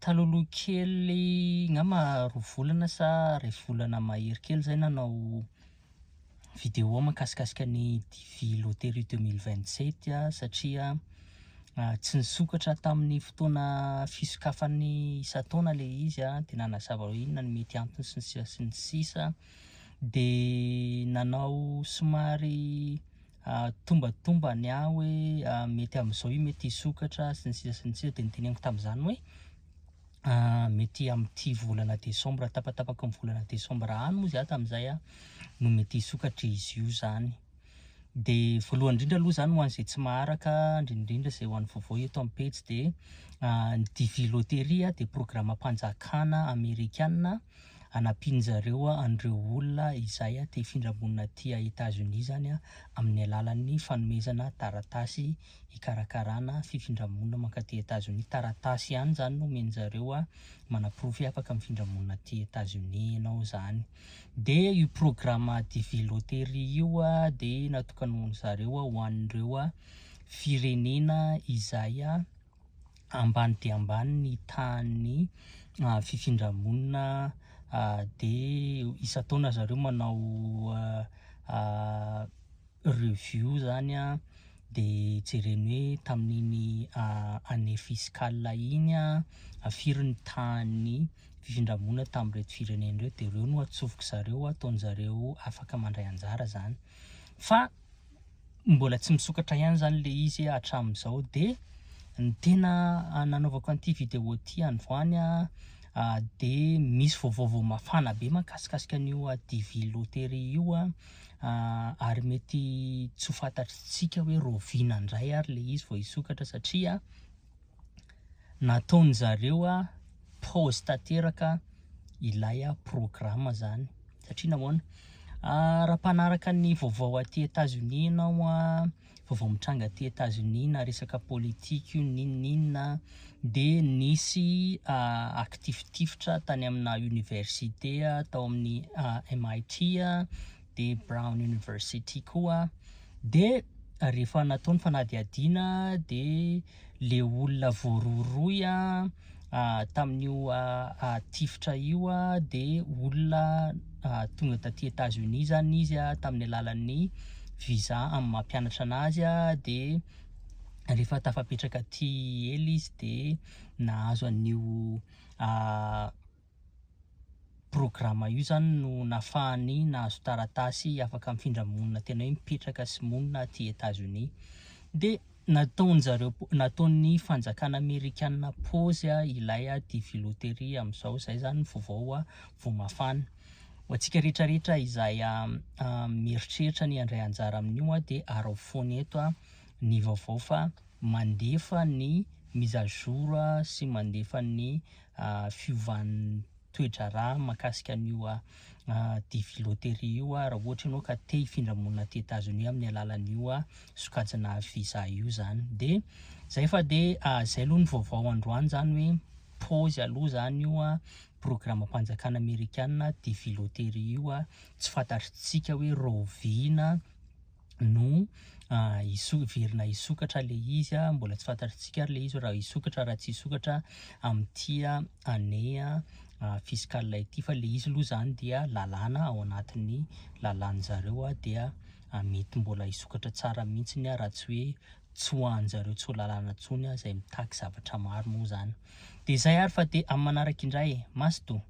Talohaloha kely ngamba roa volana sa iray volana mahery kely zay nanao vidéo mahakasikasika ny DV Loterie 2027 satria tsy nisokatra tamin'ny fotoana fisokafany isan-taona le izy dia nanazava hoe inona no mety antony sy ny sisa sy ny sisa. Dia nanao somary tombatombany aho hoe mety amin'izao io mety hisokatra sy ny sisa sy ny sisa dia noteneniko tamin'izany hoe mety amin'ity volana desambra, tapatapaky ny volana desambra any moa izaho tamin'izay no mety hisokatra izy io izany. Dia voalohany indrindra aloha izany ho an'izay tsy maharaka, indrindra indrindra izay ho an'ny vaovao eto amin'ny pejy dia ny DV Loterie dia programam-panjakana amerikana Anampian-jareo an'ireo olona izay te hifindra monina aty Etazonia izany amin'ny alalan'ny fanomezana taratasy hikarakarana fifindra-monina mankaty Etazonia. Taratasy ihany izany no omen-jareo manaporofo hoe afaka mifindra monina aty Etazonia ianao izany. Dia io programa DV Lottery io dia natokana ho an'zareo ho an'ireo firenena izay ambany dia ambany ny tahan'ny fifindra-monina dia isan-taona zareo manao review zany an, dia jereny hoe tamin'iny année fiscale iny an, firy ny tahan'ny fifindra-monina tamin'ireto firenena ireto dia ireo no atsofok'i zareo ataon'zareo afaka mandray anjara zany. Fa mbola tsy misokatra ihany zany le izy hatramin'izao de ny tena nanaovako an'ity vidéo ity androany a de misy vaovao mafana be mahakasikasika an'io DV loterie io a ary mety tsy ho fantatritsika hoe rahoviana indray ary le izy vao hisokatra satria nataon'zareo pause tanteraka ilay programme zany satria nahoana? Raha mpanaraka ny vaovao aty Etazonia ianao an, vaovao mitranga aty Etazonia na resaka politika io n'inon'inona dia nisy akitifitifitra tany amina université tao amin'ny MIT dia Brown University koa dia rehefa natao ny fanadihadiana dia le olona voarohirohy tamin'io tifitra io dia olona tonga taty Etats-Unis zany izy tamin'ny alalan'ny visa amin'ny maha mpianatra anazy dia rehefa tafapetraka aty ela izy dia nahazo an'io Programa io izany no nahafahany nahazo taratasy afaka mifindra monina tena hoe mipetraka sy monina aty Etats-Unis. Dia nataon-jareo nataon'ny fanjakana amerikana pause ilay DV Lottery amin'izao, izay izany ny vaovao vao mafana. Ho antsika rehetra rehetra izay mieritreritra ny handray anjara amin'io dia araho foana eto ny vaovao fa mandefa ny mise à jour sy mandefa ny fiovan'ny toe-draharaha mahakasika an'io DV Lottery io raha ohatra ianao ka te hifindra monina aty Etazonia amin'ny alalan'io sokajina visa io zany. De zay fa de zay aloha ny vaovao androany zany hoe pause aloha zany io programam-panjakana amerikana DV Lottery io, tsy fantatritsika hoe rahoviana no hiverina hisokatra le izy a, mbola tsy fantatritsika ary le izy raha hisokatra raha tsy hisokatra amin'ity année fiscale ity fa le izy aloha zany dia lalàna ao anatin'ny lalàn'zareo a dia mety mbola hisokatra tsara mihitsiny raha tsy hoe tsoahan'zareo tsy ho lalàna intsony izay mitaky zavatra maro moa zany. De zay ary fa de amin'ny manaraka indray e, mazotoa.